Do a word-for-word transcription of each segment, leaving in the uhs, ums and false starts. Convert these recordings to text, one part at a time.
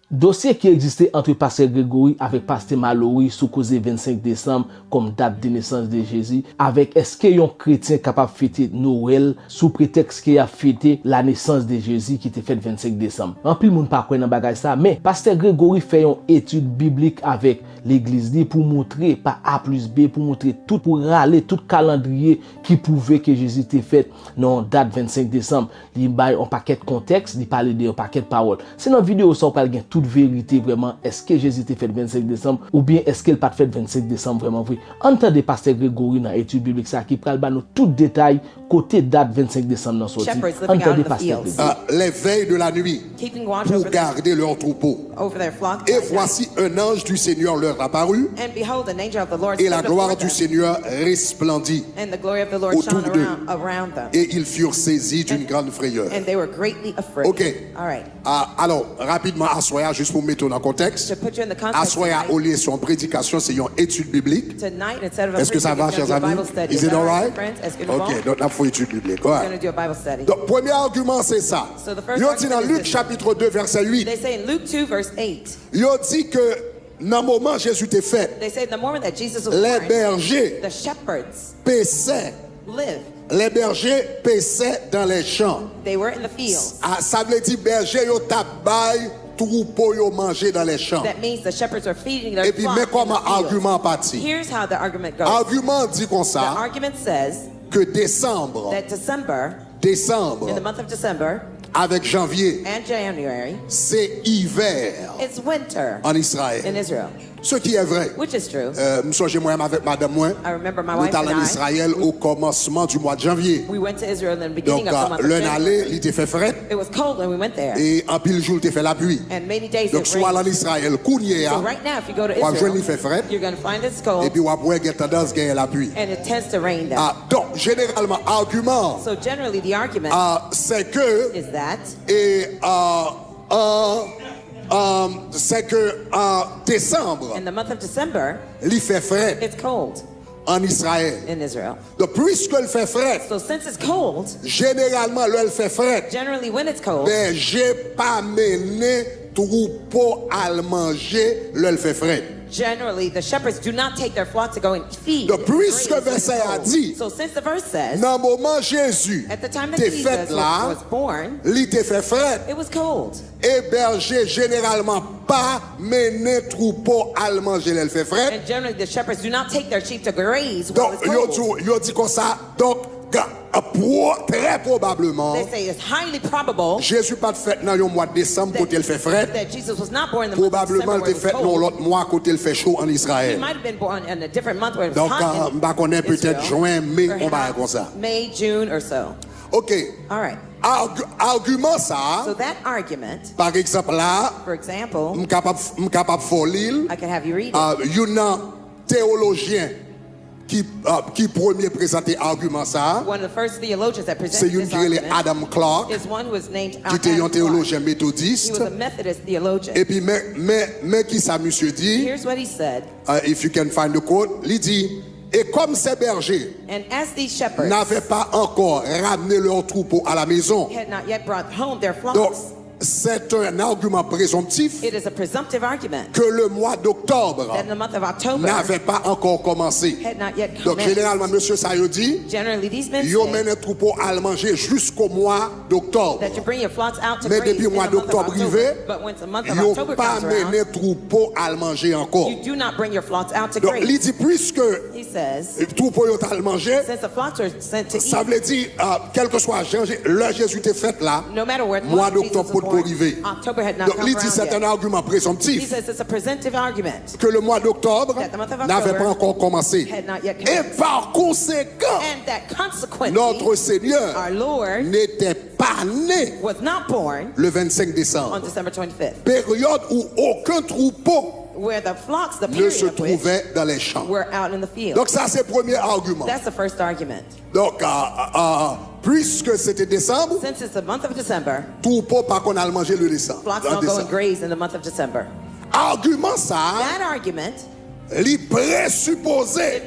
Dosye ki egziste ant Pastè Gregory avèk Pastè Mallory sou koze vennsenk desanm kòm dat de nesans de Jezi, avèk èske yon kretyen kapab fete Nwèl sou pretèks ke y ap fete la nesans de Jezi ki te fèt vennsenk desanm. Anpil moun pa kwè nan bagay sa, men Pastè Gregory fè yon etid biblik avèk legliz li pou montre pa A plis B, pou montre tout, pou rale tout kalandriye ki pwouve ke Jezi te fèt nan yon dat vennsenk desanm. Li bay yon pakèt kontèks, li pale de yon pakèt pawòl. Se nan videyo sa w pral gen tout verite vrèman, èske Jezi te fèt vennsenk desanm oubyen èske l pa t fèt vennsenk desanm vrèman vre. Ann tande Pastè Gregory nan etid biblik sa ki pral ba nou tout detay kote dat vennsenk desanm nan sòti. Ann tande Pastè Gregory. Les veillent de la nuit pour garder leurs troupeaux. Et voici un ange du Seigneur leur apparut, et la gloire du Seigneur resplendit autour d'eux, et ils furent saisis d'une grande frayeur. Ok. Ah, alò, rapidman, aswè a, jis pou mete w nan kontèks, aswè a, olye se yon predikasyon, se yon etid biblik. Èske sa va, chers amis? Is it alright? Ok, donk n ap fè etid biblik. Donk, premye agiman se sa. Yo di nan Lik chapit de, vèsè uit, yo di ke nan moman Jezi te fèt, les bergers paissaient, les bergers paissaient dans les champs. Sa vle di bèje yo t ap bay twoupo yo manje dans les champs. Epi men kòman agiman an pati. Agiman an di konsa ke desanm, desanm avèk janvye se ivè ann Izrayèl. Ce qui est vrai. M sonje mwen menm avèk madanm mwen, nou t al ann Izrayèl o kòmansman di mwa de janvye. Donk, lè n ale, li te fè frèt. E anpil jou l te fè lapli. Donk, si w al ann Izrayèl kounye a, w ap jwenn li fè frèt. Epi w ap wè gen tandans genyen lapli. Donk, jeneralman, agiman an se ke e an se ke an desanm, li fè frèt ann Izrayèl. Donk, piske l fè frèt, jeneralman, lè l fè frèt, bèje pa mennen twoupo al manje lè l fè frèt. Donk, piske vèsè a di, nan moman Jezi te fèt la, li te fè frèt. E bèje jeneralman pa mennen twoupo al manje lè l fè frèt. Donk, yo di, yo di konsa, donk, trè pwobableman, Jezi pa t fèt nan yon mwa desanm kote l fè frèt. Pwobableman, l te fèt nan yon lòt mwa kote l fè cho ann Izrayèl. Donk, m pa konnen, petèt jen, me, yon bagay konsa. Ok. Agiman sa a, pa egzanp, la, m kapab, m kapab fè w li l. Youn nan teyolojyen ki, ki premye prezante agiman sa a, se youn ki rele Adam Clarke, ki te yon teyolojyen metodis. Epi, men, men, men ki sa misye di, if you can find the quote, li di, Et comme ces bergers n'avaient pas encore ramené leur troupeau à la maison, donc c'est un argument présomptif que le mois d'octobre n'avait pas encore commencé. Donk, jeneralman, mesye sa yo di, yo mennen twoupo al manje jisko mwa doktòb. Men depi mwa doktòb rive, yo pa mennen twoupo al manje ankò. Donk, li di, piske twoupo yo t al manje, sa vle di, kèlkeswa jan, lè Jezi te fèt la, mwa doktòb potko rive. Donk, li di, c'est un argument présomptif que le mois d'octobre n'avait pas encore commencé. Et par conséquent, notre Seigneur n'était pas né le vingt-cinq décembre, période où aucun troupeau ne se trouvait dans les champs. Donk, sa se premye agiman. Donk, piske se te desanm, twoupo pa konn al manje le desanm. Agiman sa a, li presupoze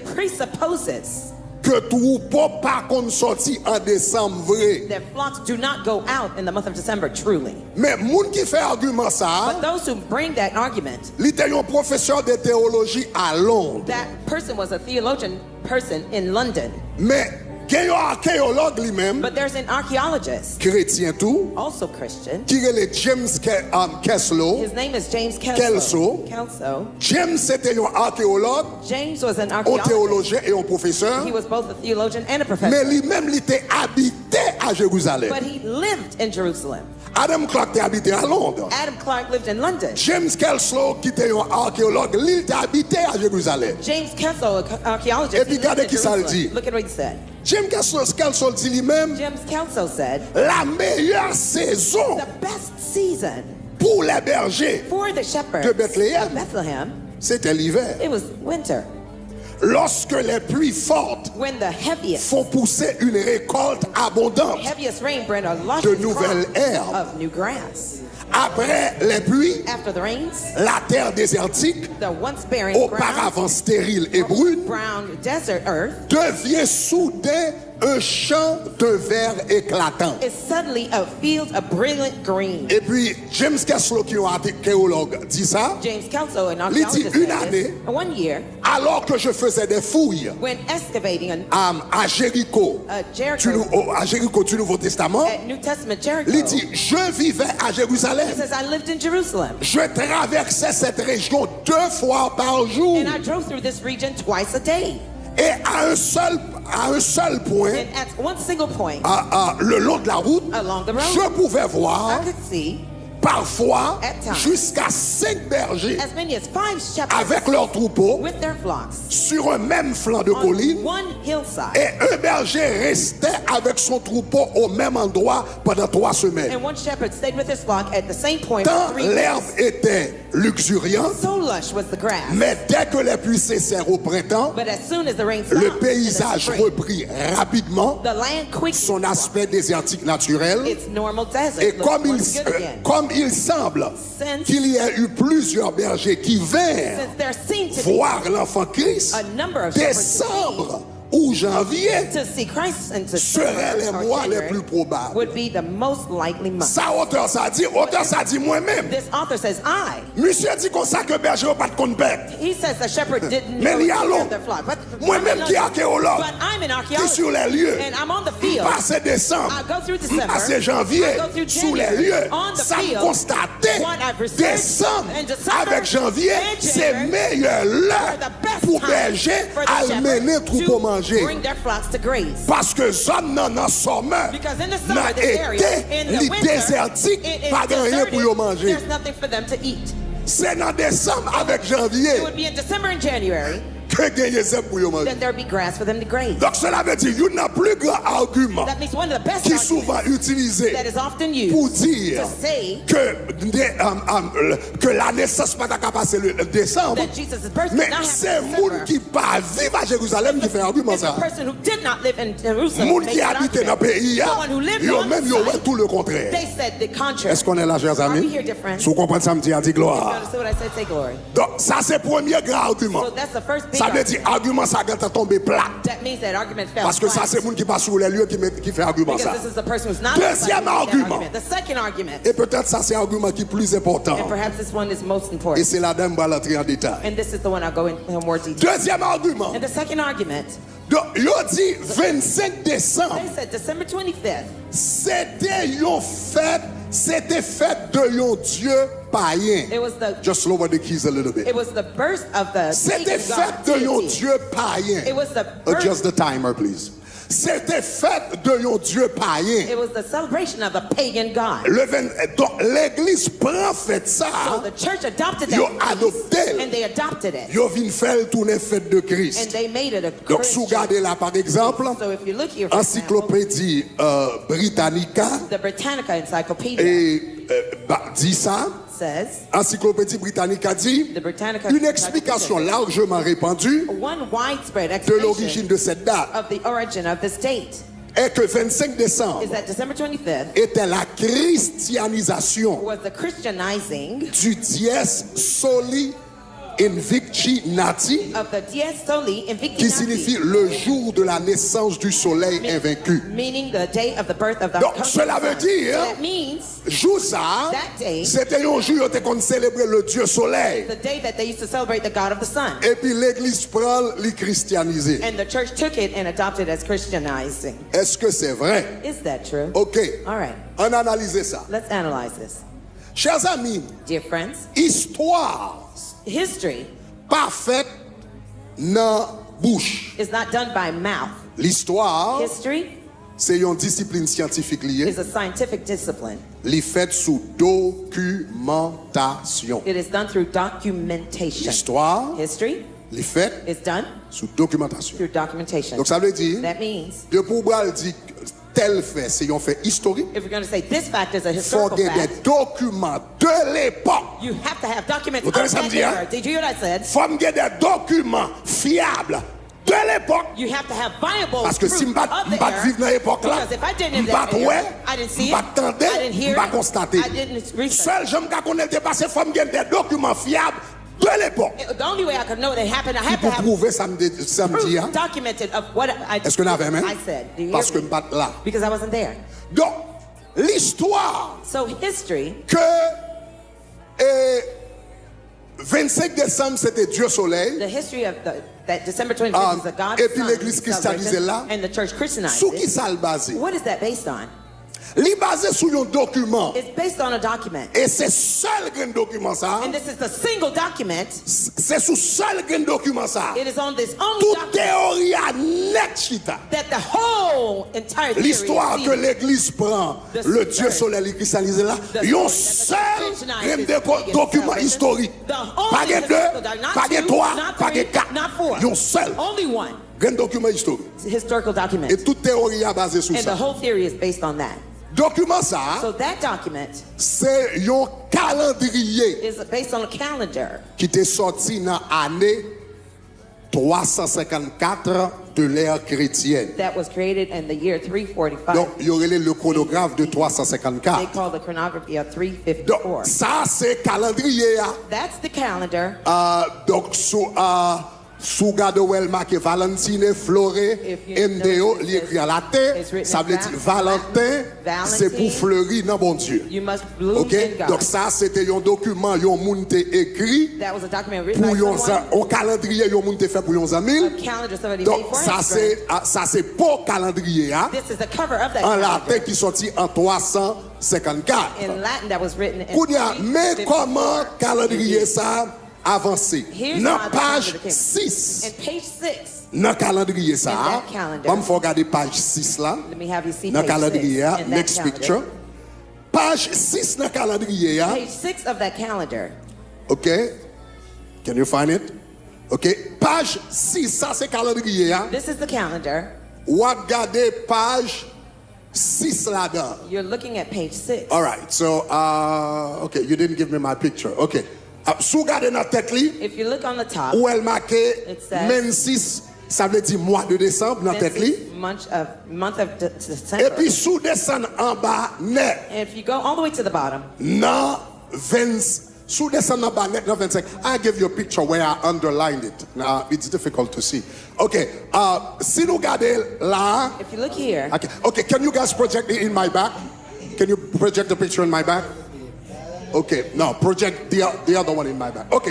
ke twoupo pa konn sòti an desanm vre. That flocks do not go out in the month of December, truly. Men moun ki fè agiman sa But a, those who bring that argument, li te yon pwofesè de teyoloji a Lond. that person was a theologian person in London. Men gen yon akeyològ li menm, But there's an archaeologist, kretyen tou, also Christian. Ki rele James Ke- um, Keslow. His name is James Kelso. Kelso. Kelso. James se te yon akeyològ, James was an yon archaeologist. teyolojyen e yon pwofesè. He was both a theologian and a Men professor. Li menm li te abite a Jerizalèm. But he lived in Jerusalem. Adam Clarke te abite a Lond. Adam Clarke lived in London. James Kelso ki te yon akeyològ, li te abite a Jerizalèm. James Kelso, an archaeologist, Epi he lived gade in ki sa l Jerusalem. Di. Look at what he said. James Kelso, Kelso di li menm, James Kelso said, la meilleure saison the best season pour les bergers for the shepherds de Bethléem, of Bethlehem, c'était l'hiver. It was winter. Lorsque les pluies fortes When the heaviest, font pousser une récolte abondante heaviest rain brought a de luscious nouvelles crop herbes. Of new grass. Après les pluies, After the rains, la terre désertique, the once barren ground, auparavant stérile et brune, brown desert earth, devient soudain un champ de verre éclatant. Is suddenly a field of brilliant green. Epi James Keslow ki yon akeyològ di sa. James Kelso, an Li di, archaeologist, une said année, this. One year, alors que je faisais des fouilles when excavating an, à, à Jéricho, at du, Jericho, Nou- au- à Jéricho du Nouveau Testament, at New Testament Jericho, il dit, je vivais à He Jérusalem. Says, I lived in Jerusalem. Je traversais cette région deux fois par jour. And I drove through this region twice a day. Et à un seul, à un seul point, And at one single point, à- à- le long de la route, Along the road. Je pouvais voir I could see parfois At times. Jusqu'à cinq bergers As many as five shepherds avec leurs troupeaux With their flocks sur un même flanc de On colline one hillside. Et un berger restait avec son troupeau au même endroit pendant trois semaines. And one shepherd stayed with his flock at the same point Tant for three l'herbe weeks. Était luxuriante, So lush was the grass. Mais dès que les pluies cessèrent au printemps, But as soon as the rain le stopped in the paysage spring, reprit rapidement The land quickly son aspect désertique naturel. Its normal desert Et look comme il, was good again. Comme il semble Since- qu'il y ait eu plusieurs bergers qui vinrent Since there seemed to be voir l'enfant Christ, A number of shepherds décembre ou janvier To see Christ in seraient les December or mois les January plus probables. Would be the most likely month. Sa otè sa di, otè sa di mwen menm. This author says, I. Misye di konsa ke bèje yo pa t konn pèp. He says the shepherd didn't Men know li to alon. Serve their flock. But Mwen menm ki akeyològ, But I'm an ki sou archaeologist. Lè Lye, And I'm on the m field. Pase desanm, I go through m December. Pase janvye, I go through sou Lè January. Lye, On the sa m field, konstate, what I've researched desanm and December avèk janvye, and se January meyè lè are the best pou time bèje for the al shepherd mennen to twoupo manje. Bring their flocks to graze. Paske zòn nan nan sòmè, Because in the summer, nan this area, ete, in the li winter, dezètik, it is pa gen anyen pou yo deserted. Manje. There's nothing for them to eat. Se nan desanm avèk janvye It would be in December and January ke genyen zèb pou yo manje. That there be grass for them to graze. Donk, sela vle di youn nan pli gran agiman That means one of the best ki arguments souvan itilize that is often used pou di to say ke, de, um, um, ke la nesans pa ta ka pase le desanm, that Jesus' birth men did not se happen in moun December. Ki pa viv a Jerizalèm ki fè agiman It's the sa a. Person who did not live in Jerusalem. Moun made ki that abite nan argument. Peyi a, Someone who lived yo on menm the yo wè site, tou le kontrè. They said the contrary. Èske w la, chè Are we zanmi? here different? Si w konprann sa m di a, di glwa. Notice what I said, say glory. Donk, sa se premye gran agiman. So that's the first big Sa vle di argument. Agiman sa gentan tonbe plat. That means that argument fell Paske sa flat. Se moun ki pa sou Lè Lye ki, met, ki fè agiman Because sa. This is the person who's not Dezyèm making that agiman. Argument. The second argument, E petèt sa se agiman ki pli enpòtan. And perhaps this one is most E important, se ladan m pral antre an detay. And this is the one I'll go into more detail. Dezyèm agiman. And the second argument, Donk, yo di vennsenk desanm. They said December twenty-fifth. Se te yon fèt, se te fèt de yon dye payen. It was the Just lower the keys a little bit. It was the birth of the Se te pagan fèt god de yon deity. Dye payen. It was the birth. Adjust the timer, please. Se te fèt de yon Dye payen. It was the celebration of a pagan god. Le ven, donk, legliz pran fèt sa. So the church adopted Yo that adopte l. And they adopted it. Yo vin fè l tounen fèt de Kris. And they made it a Donk, si w Christian. Gade la, pa egzanp, So if you look here, for example, Ansiklopedi euh, Britannica The Britannica Encyclopedia e, euh, ba, di sa. Says, Ansiklopedi Britannica di, The Britannica Une explication largement répandue One widespread de l'origine explanation de cette date of the origin of this date est que vennsenk desanm is that December twenty-fifth était la christianisation was the Christianizing du dies soli Invicti Nati, of the Dies Soli Invicti qui signifie le jour de la naissance du soleil invaincu. Meaning the day of the birth of the Donc, cela veut dire, jou sa, se te yon jou yo te konn selebre le Dieu soleil. The day that they used to celebrate the God of the sun. Epi legliz pran l, li kristyanize. And the church took it and adopted as Christianizing. Èske se vre? Is that true? Ok. All right. Ann analize sa. Let's analyze this. Chers amis, Dear friends, istwa history pa fèt nan bouch. Is not done by mouth. Listwa History se yon disiplin syantifik li ye. Is a scientific discipline. Li fèt sou dokimantasyon. It is done through documentation. Listwa History li fèt is done sou dokimantasyon. Through documentation. Donk sa vle di, That means depi w pral di tèl fè se yon fè istorik, if we're going to say this fact is a fò historical gen de fact, dokiman de lepòk. You have to have documents Ou tande of sa m that di a? Era. Did you hear what I said? Fò m gen de dokiman fyab de lepòk. You have to have viable Paske si m proof pa of m the pa t era. Viv nan epòk la, Because if I didn't m live pa that t wè, era, I didn't see m pa it. t tande, I didn't hear m pa it. Konstate. I didn't research. Sèl jan m ka konnen l te pase, fò m gen de dokiman fyab de lepòk It- the only way I could know that it happened, I ki had to pou have pwouve sa m te- sa m di a. Proof documented of what I, Èske n avè m? I said. Do you hear Paske me? M pa t la. Because I wasn't there. Donk, listwa So history ke e, vennsenk desanm se te Dye Solèy, the history of the, that December twenty-fifth Ah, is the God epi Sun legliz kristyanize celebration, la, and the church Christianized sou it. Ki sa l baze? What is that based on? Li baze sou yon dokiman. It's based on a document. E se sèl grenn dokiman sa a. And this is the single document. Se sou sèl grenn dokiman sa a. It is on this only Tout document teyori a nèt chita. That the whole entire theory Listwa is ke legliz pran, The le Dye story. Solèy li kristyanize la, The yon story that sèl the Christianized grenn is deko- speaking dokiman of. Istorik. The only Pa gen de, historical doc- not pa gen two, twa, not pa three, gen kat. Not four. Yon sèl Only one. Grenn dokiman istorik. Historical document. E tout teyori a baze sou And the sa. Whole theory is based on that. Dokiman sa So a, that document se yon kalandriye is based on a calendar ki te sòti nan ane twa san senkannkat de l'ère chrétienne. That was created in the year three forty-five. Donk, yo rele le chronographe de They twa san senkannkat. Call the chronography of Donk, three fifty-four. Sa se kalandriye a. That's the calendar. Ah, donk, sou, ah, sou gade w wè l make Valentine Flore If you Endeo, notice, li ekri an laten, it's written sa in vle di Latin. Valanten, se pou Valentine, fleri nan Bondye. You must bloom Ok? in God. Donk, sa se te yon dokiman yon moun te ekri That was a document written pou by yon, someone. Zan, yon kalandriye yon moun te fè pou yon zanmi l. A calendar somebody Donk, made for sa his se, friend. Ah, sa se po kalandriye a. This is the cover of that An calendar. Laten ki sòti an twa san senkannkat. In Latin that was written in Kounye a, men three fifty-four. Kòman kalandriye sa a avanse. Here's Nan how the paj calendar came. sis In page six, nan kalandriye sa In a, that calendar. Ban m fè w gade paj sis la. Let me have you see Nan page kalandriye six a, in that next calendar. Picture. Paj sis nan kalandriye a. Page six of that calendar. Ok. Can you find it? Ok. Paj sis, sa se kalandriye a. This is the calendar. W ap gade paj sis ladan. You're looking at page six. Alright, so, uh, ok, you didn't give me my picture. Ok. Ah, si w gade nan tèt li, If you look on the top, ou wè l make It says mensis, sa vle di mwa de desanm nan tèt li. Mensis, month of, month of De- December. Epi si w desann anba nèt, And if you go all the way to the bottom, nan venn, si w desann anba nèt nan vennsenk, I give you a picture where I underlined it. Now, it's difficult to see. Ok, uh, si nou gade la, if you look here, Ok, ok, can you guys project it in my back? Can you project the picture in my back? Ok, no, project the, the other one in my back. Ok,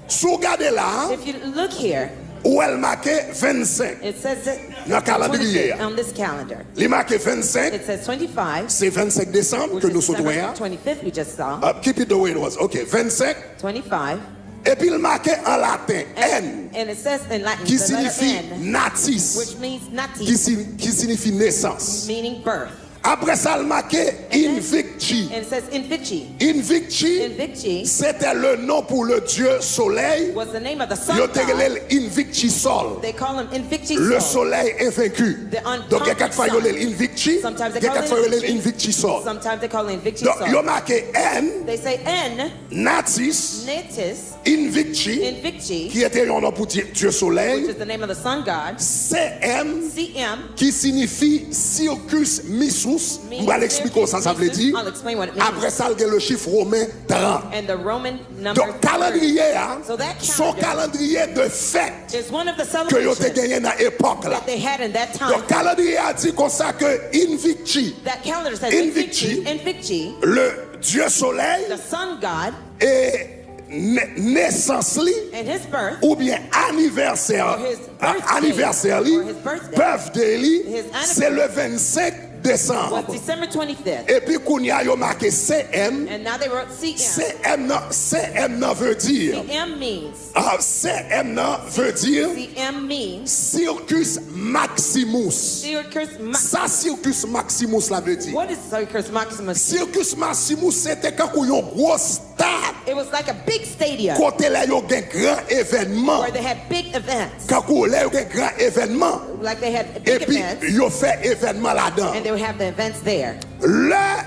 si w gade la, if you look here, ou wè l make vennsenk it says that nan kalandriye a. On this calendar. Li make vennsenk, It says twenty-five, se vennsenk desanm which ke nou is sot wè December a. twenty-fifth, we just saw. Uh, keep it the way it was. Ok, vennsenk. Twenty-five, Epi l make an laten, and, N, and it says in Latin, ki the letter siyifi N, natis, which means natis, ki, si, ki siyifi nesans. Meaning birth. Apre sa, l make invicti. And it says Invicti. Invicti, Invicti c'était le nom pour le dieu soleil. Was the name of the sun Yo te god. Rele l Invicti Sol. They call him Invicti Le Sol. Soleil invaincu. The unconquered Donk, gen kèk fwa yo sun. Rele l Invicti, Sometimes they gen call kèk it fwa yo Rele l Invicti. Invicti Sol. Sometimes they call it Invicti Donk, Sol. Yo make N, They say N, natis, natis, Invicti, Invicti, ki ete yon non pou Dye, Dye Solèy, which is the name of the sun god, C M, C M, ki siyifi Circus Missus. M pral eksplike w sa sa vle di. I'll explain what it means. Apre sa, l gen le chif women trant. And the Roman number Donk, kalandriye a, so that se yon calendar kalandriye de fèt is one of the ke yo te celebrations genyen nan epòk la. That they had in that time. Donk, kalandriye a di konsa ke Invicti, that calendar says Invicti, Invicti, Invicti, le Dye Solèy, the sun god, e ne- nesans li, and his birth, oubyen anivèsè, or his a- birthday, anivèsè li, or his birthday, birthday li, his se le anniversary vennsenk desanm. Was December twenty-fifth. Epi kounye a yo make C M. And now they wrote C M. C M nan, C M nan vle di, C M means, ah, C M nan vle di, C M means, Circus Maximus. Circus Maximus. Sa Circus Maximus la vle di? What is Circus Maximus? Circus Maximus se te kankou yon gwo stad. It was like a big stadium. Kote lè yo gen gran evènman. Where they had big events. Kankou lè yo gen gran evènman. Like they had big events. Epi yo fè evènman ladan. And they would have the events there. Lè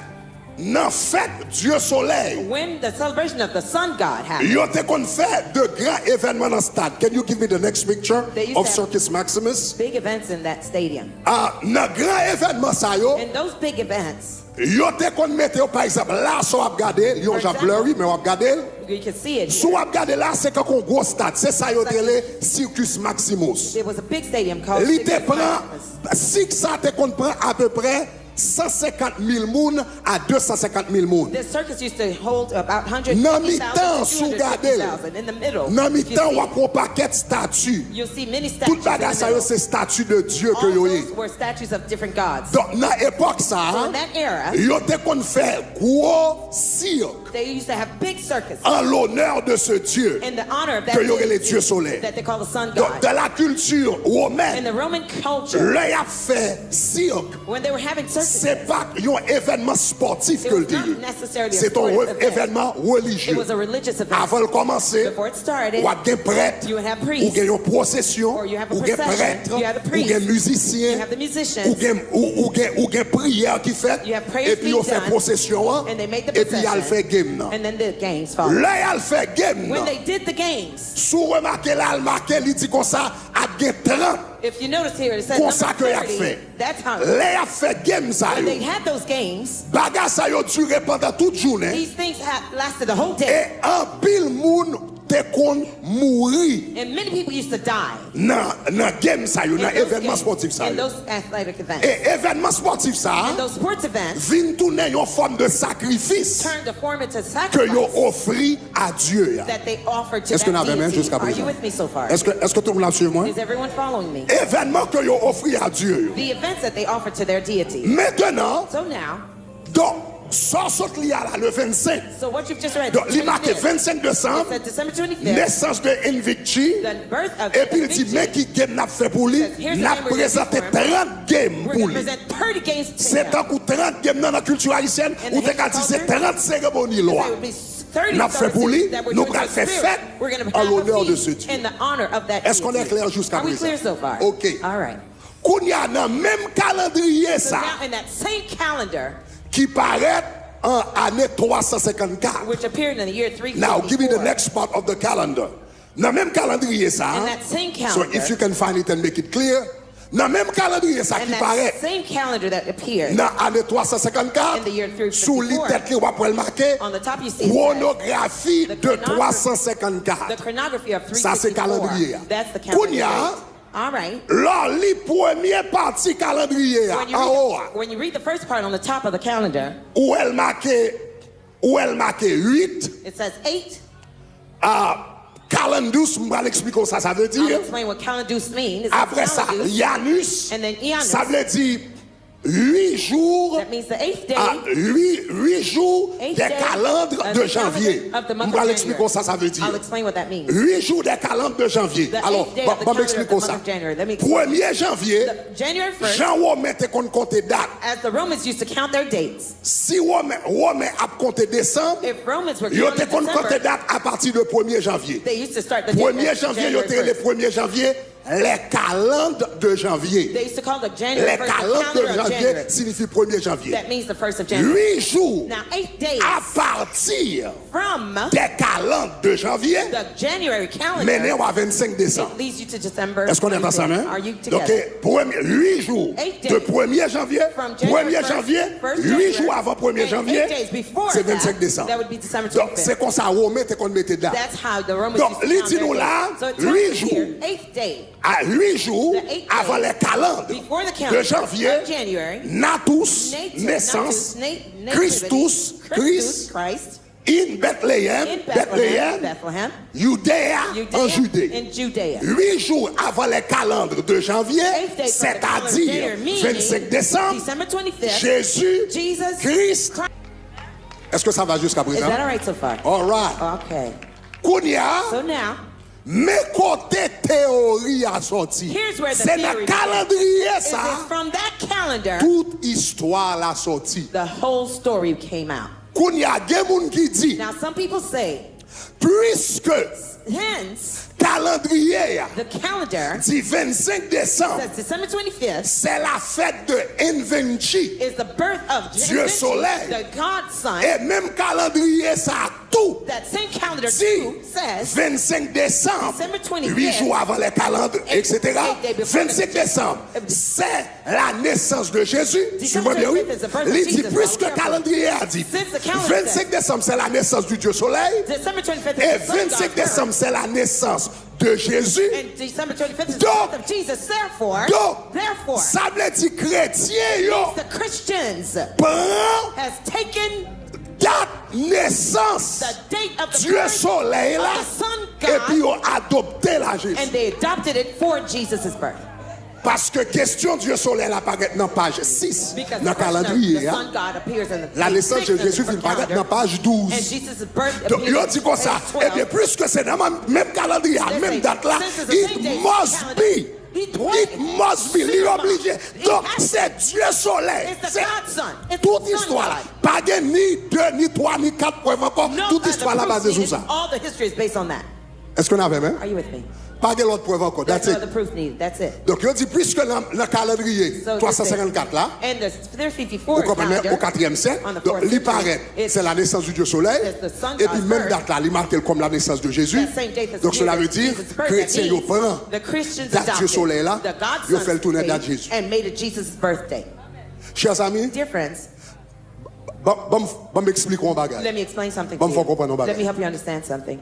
nan fèt Dye Solèy, when the celebration of the sun god happened, yo te konn fè de gran evènman nan stad. Can you give me the next picture of Circus Maximus? Big events in that stadium. Ah, nan gran evènman sa yo, and those big events, yo te konn mete yo, pa egzanp, la, sa w ap gade, li yon jan blurry, men w ap gade l. You can see it here. Si w ap gade la, se kankou yon gwo stad. Se sa yo te rele Circus Maximus. It was a big stadium called Circus Maximus. Li te pran, sik sa te konn pran apeprè san senkant mil moun a de san senkant mil moun. This circus used to hold about one hundred fifty thousand to two hundred fifty thousand. In the middle, nan mitan, w ap wè yon pakèt stati. You'll see many statues in the middle. Tout bagay sa yo se stati de Dye ke yo ye. All those were statues of different gods. Donk, nan epòk sa a, so in that era, yo te konn fè gwo sik. They used to have big circus. En l'honneur de ce Dieu, in the honor of that deity, ke yo rele Dye Solèy. That they call the sun god. Donk, dans la culture romaine, in the Roman culture, lè y ap fè sik, when they were having circuses, se pa yon evènman spòtif ke l te ye. It was not necessarily a sportive event. Se te yon evènman relijye. It was a religious event. Avan l kòmanse, before it started, w ap gen prèt, you would have priests, ou gen yon pwosesyon, or you have a procession, ou gen prèt, you have the priests, ou gen mizisyen, you have the musicians, ou gen, ou, ou gen, ou gen priyè ki fèt, you have prayers being done, epi yo fè pwosesyon an, and they make the procession, epi y al fè game nan. And then the games follow. Lè y al fè game nan, when they did the games, si w remake la, l make, li di konsa, ap gen trant. If you notice here, it says number thirty. Konsa ke y ap fè. That's how. Lè y ap fè game sa yo, when they had those games, bagay sa yo dire pandan tout jounen. These things had lasted the whole day. E anpil moun te konn mouri. And many people used to die. Nan, nan game sa yo, nan evènman spòtif sa yo. In those games, in those athletic events. E evènman spòtif sa a, and those sports events, vin tounen yon fòm de sakrifis, turned the form into sacrifice, ke yo ofri a Dye a. That they offered to that deity. Èske n avè m jiska prezan? Are you with me so far? Èske, èske tout moun ap swiv mwen? Is everyone following me? Evènman ke yo ofri a Dye yo. The events that they offered to their deity. Mentenan, so now, donk, sa w sot li a la, le vennsenk. So what you've just read, donk, li make twenty-fifth. Vennsenk desanm, it said December twenty-fifth, nesans de Invicti, the birth of Invicti, epi l di, men ki game n ap fè pou li, says, here's the game we're gonna do for him. N ap prezante trant game pou li. We're gonna present thirty games to him. Se tankou trant game nan, nan kilti ayisyèn, ou te ka di se trant seremoni lwa. And in Haitian culture, they say it would be thirty services that were doing for the spirit. N ap fè pou li, nou pral fè fèt an lonè de se Dye. We're gonna have a feast in the honor of that deity. Èske nou klè jiska prezan? Are we clear so far? Ok. All right. Kounye a, nan menm kalandriye sa, so now in that same calendar, ki parèt an ane twa san senkannkat. Which appeared in the year three fifty-four. Now, give me the next part of the calendar. Nan menm kalandriye sa, in that same calendar, so if you can find it and make it clear, nan menm kalandriye sa ki parèt, in that same calendar that appeared, nan ane twa san senkannkat, in the year three fifty-four, sou li tèt li, w ap wè l make, on the top you see it says, kwonografi de twa san senkannkat. The chronography of three fifty-four. Sa se kalandriye a. That's the calendar date. Kounye a, All right. Lè w li premye pati kalandriye a, anwo a, when you read the first part on the top of the calendar, ou wè l make, ou wè l make uit. It says eight. Ah, Calendules, m pral eksplike w sa sa vle di. I'll explain what Calendules mean. Apre sa, Janus, and then Janus, sa vle di uit jou, that means the eighth day, ah, uit, uit jou, eighth day, de kalandre de janvye. Of the month of January. M pral eksplike w sa sa vle di. I'll explain what that means. Uit jou de kalandre de janvye. Alò, ban m eksplike w sa. The eighth day of the calendar of the month of January. Let me explain. Premye janvye, the January first, jan Women te konn konte dat. As the Romans used to count their dates. Si Women, Women ap konte desanm, if Romans were counting December, yo te konn konte dat apati de premye janvye. They used to start the date as January first. Premye janvye, yo te rele premye janvye, les calendes de janvier. They used to call the January Les first the calendes de calendar of janvier January. Signifie premier janvier. That means the first of January. Huit jours Now, eight days à partir from des calendes de janvier the January calendar mennen w a vennsenk desanm. It leads you to December. Est-ce qu'on est ensemble, hein? Are you Donc, together? Premier, huit jours Eight de days. premier janvier, From January premier first, janvier, first huit January, jours avant premier and janvier, eight days before c'est that, vennsenk décembre. That would be December Donc, c'est twenty-fifth. Comme ça Romain te konn mete dat. That's how the Romans Donc, used to li count di their nou la, days. So it tells huit us jours here, eighth day. à huit jours The eighth avant day les calendes before the de calendar janvier, of January, natus, Nativity, naissance, Nativity, Christus, Christus, Christ, Christ, in Bethléem, in Bethlehem, Bethléem, Bethlehem, Judéa, en Judea, Judée. in Judea. Huit jours avant les calendes de janvier, Eighth day from the calendar of c'est-à-dire January, meaning vennsenk désanm, December twenty-fifth, Jésus Jesus Christ. Christ. Est-ce que ça va jusqu'à Is présent? That all right so far? All right. Okay. Kounye a, So now, men kote teyori a sòti. Here's where the Se nan theory kalandriye is sa it from that calendar tout istwa la sòti. The whole story came out. Kounye a, gen moun ki di, Now, some people say, piske hence, kalandriye a the calendar di vennsenk desanm, says December twenty-fifth c'est la fête de Envenchi, is the birth of Dieu Soleil. The God's Son. E menm kalandriye sa tou That same calendar di too says vennsenk desanm, December twenty-fifth, huit jours avant les calendes, eight, et cetera. Eight day before the Vennsenk desanm, c'est la naissance de Jésus. December Suivez bien, oui. twenty-fifth is the birth of Li di, Jesus. puisque Now, careful. Calendrier a dit, Since the calendar says vennsenk décembre, c'est la naissance du Dieu Soleil. December twenty-fifth Et is the Son of vennsenk God's birth. Décembre, c'est la naissance de Jésus. And December twenty-fifth is Donc, the birth of Jesus. Therefore, Donc, therefore, sa vle di kretyen yo the Christians pran has taken dat nesans the date of the Dye birth Solèy la, of the Sun epi God, yo adopte l a Jezi. And they adopted it for Jesus' birth. Paske kesyon Dye Solèy la parèt nan paj sis Because nan the question of the kalandriye a. Sun God appears in the La naissance de sixth in the Jésus vin parèt calendar, nan paj douz. And Jesus' birth Donk, yo appears di konsa, in page twelve. Ebyen, piske se nan menm, menm kalandriye a, They menm say, dat la, since it's the same it day must calendar, be. It It must be. Li Sûrement. Oblije. It Donk, has se Dye Solèy. It's the Se God's Son. It's tout the Sun istwa la. God. Pa gen ni de, ni twa, ni kat prèv ankò. No Tout other istwa la proof baze sou needed. Sa. All the history is based on that. Èske n avè m, hein? Are you with me? Pa gen lòt prèv ankò. There's That's no it. Other proof needed. That's it. Donk, yo di, piske nan, nan kalandriye So twa san senkannkat la, and the thirty-four ou konprann, calendar, o katriyèm syèk, on the donk, fourth li century, parèt, it's c'est la naissance du Dieu Soleil, it's the Sun epi God's menm birth. Dat la li make l kòm la naissance de Jésus. That same date as Donk, the sela day vle that di, Jesus' birth, kretyen that yo means pran the Christians dat Dye adopted Solèy la, the God's yo Son's fè l tounen dat date Jezi. And made it Jesus' birthday. Chers amis, Dear friends, ban ban m ban m eksplike w yon bagay. Let me explain something Ban to m fè w you. Konprann yon Let me bagay. Help you understand something.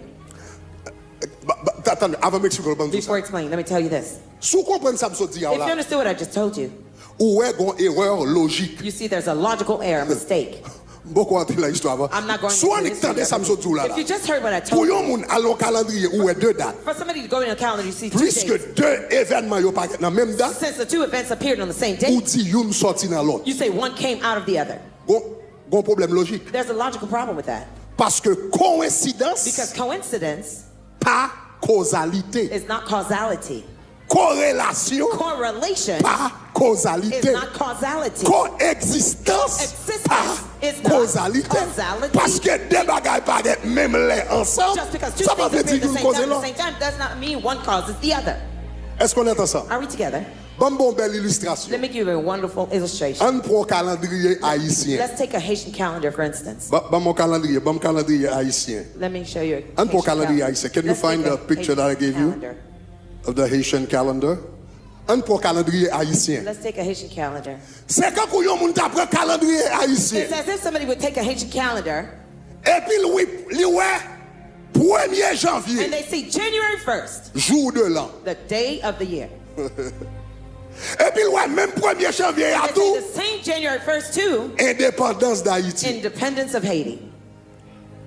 Ba- ba- ta- Tann, avan m eksplike w, ban m di w Before sa. Explaining, let me tell you this. Si w konprann sa m sot di a w If you la, understood what I just told you, ou wè gon erè lojik. You see there's a logical error, a mistake. M poko antre nan istwa avan. I'm not going Si w into annik the history tande of sa m it. sot di w la la. If you just heard what I Pou told yon you, moun al yon kalandriye, ou wè de dat. For somebody to go in a calendar, you see two Plis ke dates. De evènman yo parèt nan menm dat, Since the two events appeared on the same ou date, di youn sòti nan lòt. You say one came out of the other. Gon gon pwoblèm lojik. There's a logical problem with that. Paske kowensidans Because coincidence pa kozalite. Is not causality. Korelasyon Correlation pa kozalite. Is not causality. Koegzistans pa Existence is not kozalite. Causality. Paske de bagay parèt menm lè ansanm, Just because two sa pa things vle di appear at the youn same koze time at the lòt. Same time does not mean one causes the other. Èske nou ansanm? Are we together? Ban m ba w yon bèl ilistrasyon. Let me give you a wonderful illustration. Ann pran kalandriye ayisyen. Let's take a Haitian calendar, for instance. Ba- Ban m yon kalandriye, ban m kalandriye ayisyen. Let me show you. Ann pran kalandriye ayisyen. Can you find the picture that I gave you of the Haitian calendar? Ann pran kalandriye ayisyen. Let's take a Haitian calendar. Se kankou yon moun ta pran kalandriye ayisyen. It's as if somebody would take a Haitian calendar Epi l wi, li wè premye janvye, and they see January first, jour de l'an. The day of the year. Epi l wè menm premye janvye a They say tou, the same January first too, endepandans Dayiti. Independence of Haiti.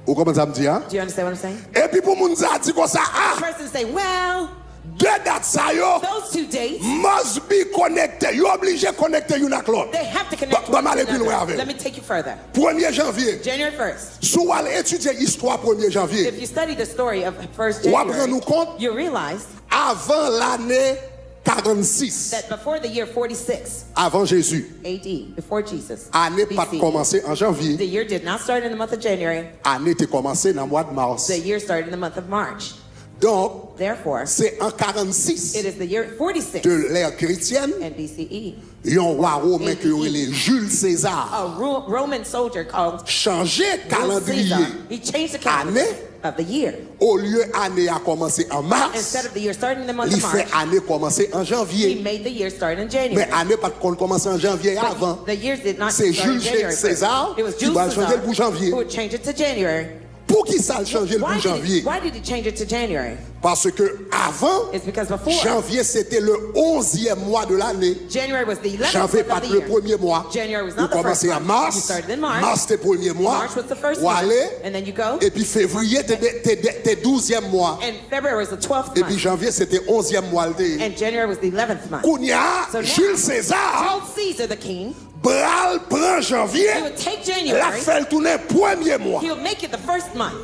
Ou konprann sa m di a? Do you understand what I'm saying? Epi pou moun sa di konsa, The ah, person say, well, de dat sa yo those two dates, must be konekte. Yo oblije konekte youn ak lòt. They have to connect Ba- ban m one ale to pi lwen another. avè Let w. Me take you further. Premye janvye, January first. Si w al etidye istwa premye janvye, If you study the story of first w ap rann January, ou kont, you realize avan lane karannsis, that before the year forty-six avan Jezi, A D, before Jesus, ane pa t B C, kòmanse an janvye. The year did not start in the month of January. Ane te kòmanse nan mwa mas. The year started in the month of March. Donk, Therefore, se an karannsis it is the year forty-six de l'ère chrétienne, in B C E. Yon wa women ke yo rele Jules César A Ro- Roman soldier called chanje Jules Caesar. kalandriye He changed the calendar ane. Of the year. Olye ane a kòmanse an mas, Instead of the year starting in the month li of fè March, ane kòmanse an he janvye. Made the year start in Men January. Ane pa t konn kòmanse an janvye avan. But the years did not Se start in Jules January César first. It was ki Jules pral chanje l Caesar pou janvye. Who would change it to January. Poukisa l chanje l Why pou did, he, janvye? Why did he change it to January? Paske avan, It's because before, janvye se te le onzyèm mwa de lane. January was the eleventh Janvye month pa of t the le year. Premye mwa. January was Yo not the first kòmanse an month. mas. You started in March. Mas te premye mwa. March was the first W ale. Month. And then you go. Epi fevriye te, de- te, de- te douzyèm mwa. And February was the twelfth Epi month. Janvye se te onzyèm mwa l te ye. And January was the eleventh month. Kounye a, So now, Jules César Jules Caesar, the king, pral pran he janvye, would take l ap January. Fè l tounen premye mwa. He would make it the first month.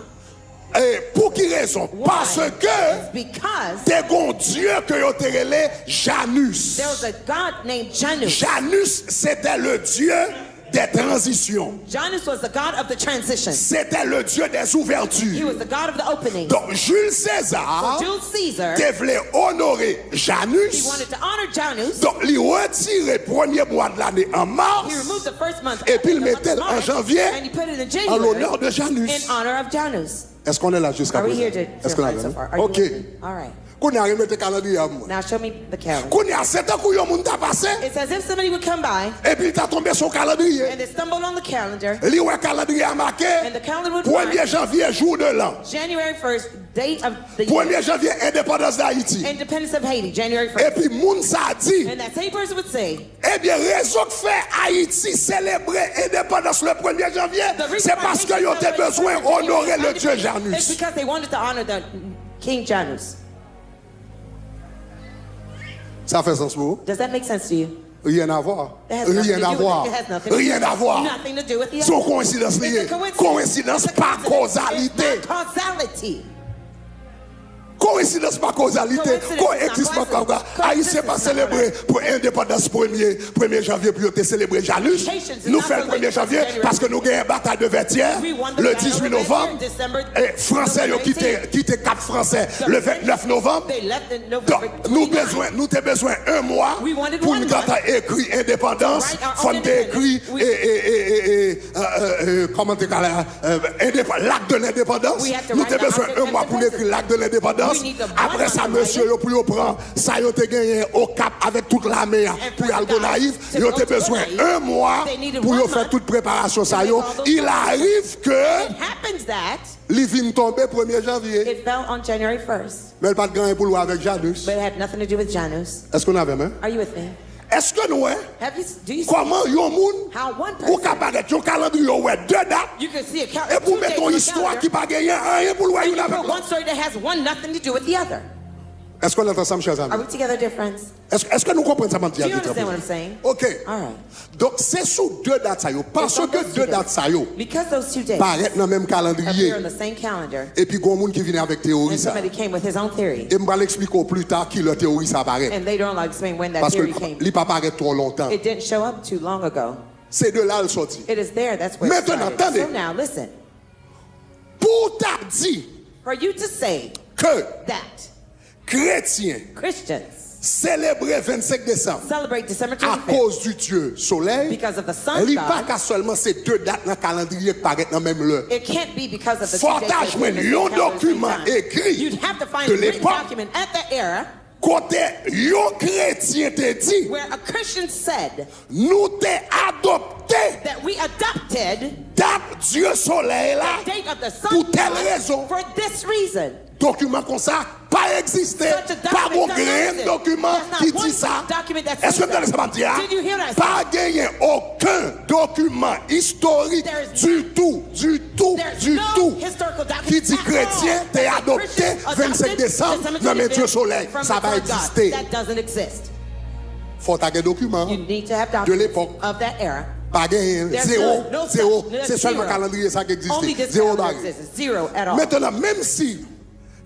E pou ki rezon? Why? Paske It's because te gon dye ke yo te rele Janus. There was a god named Janus. Janus, c'était le dieu des transitions. Janus was the god of the transition. C'était le dieu des He ouvertures. Was the god of the opening. Donk, Jules César So Jules Caesar, te vle onore he Janus. Wanted to honor Janus. Donk, li retire premye mwa de lane an mas. He removed the first month Epi l the month mete of l an March, janvye and he put it in an January lonè de Janus. In honor of Janus. Èske nou la jiska Are we here prezan? to, to Èske nou fight so la far? menm? Are you Ok. with me? All right. Kounye a, remete kalandriye a mwen. Now show me the calendar. Kounye a, se tankou yon moun ta pase, It's as if somebody would come by epi l ta tonbe sou kalandriye. And they stumbled on the calendar. Li wè kalandriye a make And the calendar would mark premye janvye jou de lan. January first, date of the year. Premye janvye endepandans Dayiti. Independence of Haiti, January first. Epi moun sa a di, And that same person would say, ebyen, rezon k fè Ayiti selebre endepandans le premye janvye, The reason se why paske Haiti yo te celebrates bezwen independence onore le dieu is Janus. Because they wanted to honor the King Janus. Sa fè sans pou ou? Does that make sense to you? Rien à voir. That has nothing Rien to à do voir. With it. It has nothing, Rien à voir. Nothing to do with the Se yon other. koyensidans li ye. It's a coincidence. Koyensidans It's a pa coincidence. kozalite. It's not causality. Koyensidans pa kozalite. Coincidence Ko is not egzisman pa coincidence. ka. Ayisyen pa Coincidence is not selebre pou endepandans premye, premye janvye pou yo te selebre Janus. Haitians is Nou not fè l celebrating premye janvye January. paske nou genyen batay de Vètyè We won the le battle dizuit of Vètyè, novanm. December E Fransè yo kite, nineteen. kite Kap Fransè The le French, vennèf novanm. They left in November Donk, nou twenty-nine. bezwen, nou te bezwen yon mwa We wanted pou one n gentan month ekri endepandans. to write our Fò own n te ekri, independence. e, e, e, e, e, e, e, kòman te ka la, e, endepa-, l'acte de l'indépendance. We have to Nou write te the bezwen Acte de yon mwa pou n ekri l'Indépendance. L'acte de l'indépendance. We need the one Apre sa, month to mesye write yo pou yo pran sa yo te genyen Okap avèk tout lame a And pou y al forgot Gonayiv. to Yo go te to bezwen Gonayiv. Yon mwa They needed pou yo one fè month tout preparasyon sa to yo. make all those Il arrive que It happens that li vin tonbe premye janvye. It fell on January first. Men l pa t gen anyen pou l wè avèk Janus. But it had nothing to do with Janus. Èske nou avè m? Are you with me? Èske nou wè Have you, do you see kòman yon moun how one ou ka person parèt yon kalandriye ou wè de dat, you can see a cal- epi ou two mete dates yon on a istwa calendar, ki pa gen anyen pou l wè and youn you avèk put one lòt? Story that has one nothing to do with the other. Èske nou ansanm, chè Are zanmi? We together, dear friends? Èske, èske nou konprann sa m ap di Do a you ki trè understand what I'm pwen? Saying? Ok. All right. Donk, se sou de dat sa yo. It's on Paske those two de dat dates. Sa yo Because those two dates parèt nan menm appear kalandriye. On the same calendar, Epi gon moun ki vini avèk teori and sa. Somebody Came with his own theory. E m pral eksplike w pli ta ki lè teori sa parèt. And later on, I'll explain when that Paske theory came. Li pa parèt twò lontan. It didn't show up too long ago. Se de la l sòti. It is there. That's where it Mentnan, started. Tande. So now, listen. Pou w ta di For you to say ke that kretyen Christians selebre vennsenk desanm celebrate December twenty-fifth akoz di Dye Solèy, because of the sun li pa god, ka sèlman se de dat nan kalandriye k parèt nan menm lè. It can't be because of the Fò two ta days jwenn that yon appear at the same dokiman time. Ekri You'd have to find de a written l'époque. Document at that era Kote yon kretyen te di, where a Christian said nou te adopte that we adopted dat Dye Solèy la the date of the pou sun tèl god rezon. For this reason. Dokiman konsa pa egziste. Such a Pa document gon does not grenn exist. Dokiman There's not ki one di sa. Document that says Èske w tande that. Sa m ap di a? Did you hear that? Pa genyen okenn dokiman istorik There's ditou, ditou, There's ditou no historical document ki di at kretyen all te that adopte Christians vennsenk adopted desanm December nan men Dye twenty-fifth Solèy. From Sa the pa sun god. Egziste. That doesn't exist. Fò w ta gen dokiman You need to have de documents lepòk. Of that era. Pa genyen. There's Zewo. No, no, Zewo. no, Se sèlman zero. Kalandriye sa ki Only egziste. This Zewo calendar bagay. Exists. Zero at all. Mentnan, menm si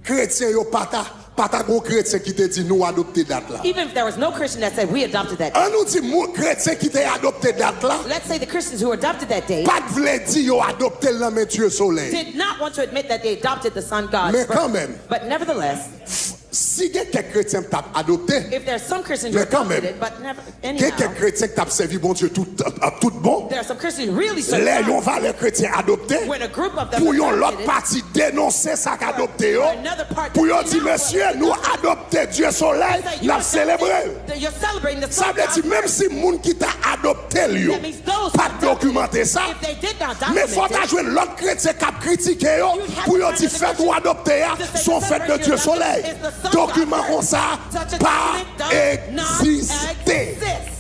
kretyen yo pa ta Pa ta gon kretyen ki te di nou adopte dat la. Even if there was no Christian that said, "We adopted that day." An nou di moun kretyen ki te adopte dat la, Let's say the Christians who adopted that day pa t vle di yo adopte l nan men Dye Solèy. did not want to admit that they adopted the sun god's Men birth. Kanmenm, But nevertheless, si gen kèk kretyen m t ap adopte, if there's some Christians who Men kanmenm, adopted it, but never, gen anyhow, kèk kretyen k t ap sèvi Bondye tout, ap tout bon. there are some Christians who really serve Lè yon God. valè kretyen adopte, When a group of them pou yon lòt adopted it, pati denonse sa k adopte yo, another part pou yo did di, not want "Mesye, nou adopte Dye Solèy, that you n ap are selebre l." celebrating, you're celebrating the Sa sun vle di, god's menm birth. Si moun ki ta adopte l yo That means those pa who t dokimante adopted sa, it, if they did not men fò w ta document it, jwenn lòt kretyen k ap kritike yo you'd have pou to yo find di another fèt ou Christian adopte a to say se yon the fèt de celebration Dye of Solèy. Sunday is the sun Dokiman god's birth. Konsa Such a pa document does not egziste. exist.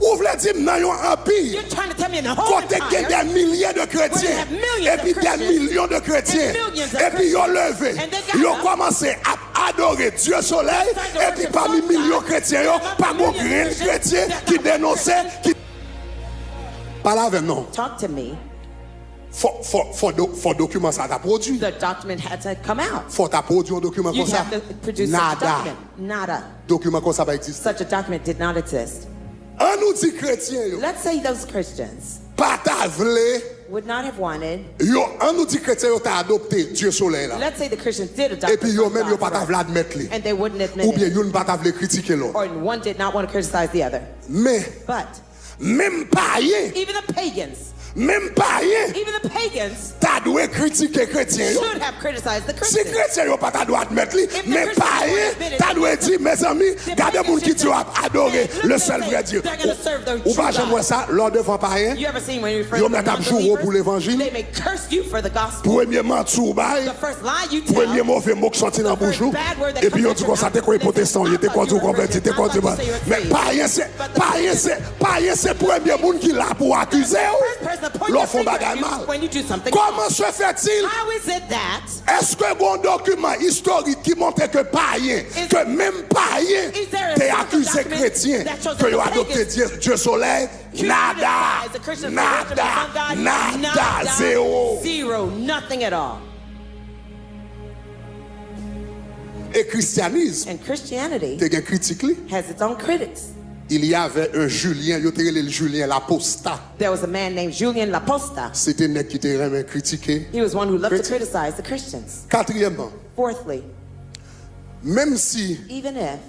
Ou vle di m nan yon anpi You're trying to tell me in the whole kote gen empire dè milye de kretyen where you have millions of epi dè Christians milyon de kretyen and millions of epi yo Christians, leve and they got yo up, kòmanse ap adore Dye Solèy started to epi worship pami sun milyon god, kretyen yo and pa among gon millions of grenn Christians, kretyen there's ki not one denonse Christian ki Pale avè m non. Talk to me. Fò, fò, fò, do, fò dokiman sa ta pwodui. The document had to come out. Fò ta pwodui yon dokiman You konsa. Have to produce such a Nada. Document. Nada. Dokiman konsa pa egziste. Such a document did not exist. An nou di kretyen yo. Let's say those Christians Pa ta vle. Would not have wanted. Yo, an nou di kretyen yo ta adopte Dye Solèy la. Let's say the Christians did adopt Epi the yo Son menm yo God's pa ta word, vle admèt li. And they wouldn't admit Oubyen it. Youn pa ta vle kritike lòt. Or one did not want to criticize the other. Men, But menm payen, Even the pagans, menm payen, even the pagans ta dwe kritike kretyen yo. Should have criticized the Si Christians. Kretyen yo pa ta dwe admèt li, If the men Christians payen weren't admitted, ta dwe di, mezanmi, gade moun ki di yo ap adore le seul vrai Dieu. Ou pa janm wè sa, lè w devan payen, yo mèt ap joure w pou levanjil. Premye manti w bay, premye move mo k sòti nan bouch ou, epi yo di konsa, te kwè pwotestan w ye, te kwè w di w konvèti, te kwè w di, men payen se, payen se, payen se premye moun ki la pou akize w lè w fè yon bagay mal. Comment se fait-il? Èske gen yon dokiman istorik ki montre ke payen, ke menm payen te akize kretyen ke yo adopte Dye, Dye Solèy? Nada! Nada! Nada! Zewo! Zero. Nothing at all. E kristyanis And Christianity te gen kritik li. Has its own critics. Il y avait un Julien, yo te rele l Julien l'apostat. There was a man named Julien Laposta. Se te nèg ki te renmen kritike. He was one who loved to Kretyen. Criticize the Christians. Katriyèmman, Fourthly, menm si even if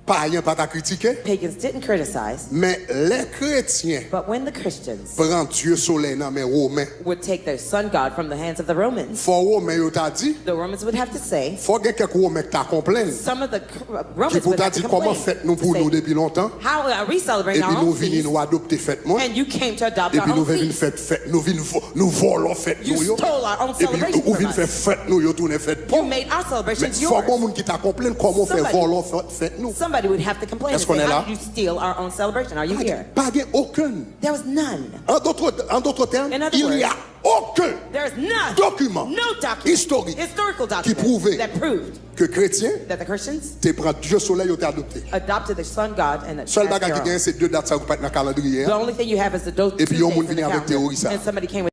payen pa ta kritike, pagans didn't criticize, men lè kretyen but when the Christians pran Dye Solèy nan men Women, would take their sun god from the hands of the Romans, fò Women yo ta di, the Romans would have to say, fò gen kèk Women k ta konplenn, some of the cr- ki Romans pou would ta have to di, kòman complain fèt nou to pou nou say, depi lontan, how are we celebrating epi our nou own vini feast, nou adopte fèt mwen, and you came to adopt epi our nou own vin feast? Fèt, nou vin vo- nou vòlò fèt You nou yo, stole our own epi celebration ou from vin fè us. Fèt nou yo tounen fèt pa You w. Made our Men celebrations fò gen yours. Moun ki ta konplenn kòman w fè Somebody- vòlò fè- fèt nou. Somebody would have to complain and Èske w say, konnen how la? Did you steal our own celebration? Are you here? Pa gen okenn. There was none. An dòt tèm, In other il y a words, aucun There is none, document no document, historique historical qui document prouvait that proved ke kretyen that the Christians te pran Dye Solèy yo te adopte. Adopted the sun god and Sèl bagay ki genyen se de dat sa yo ki pa t nan kalandriye The a. Only thing you have is the, those Epi two yon moun dates vini in the avèk calendar. Teyori sa. And somebody came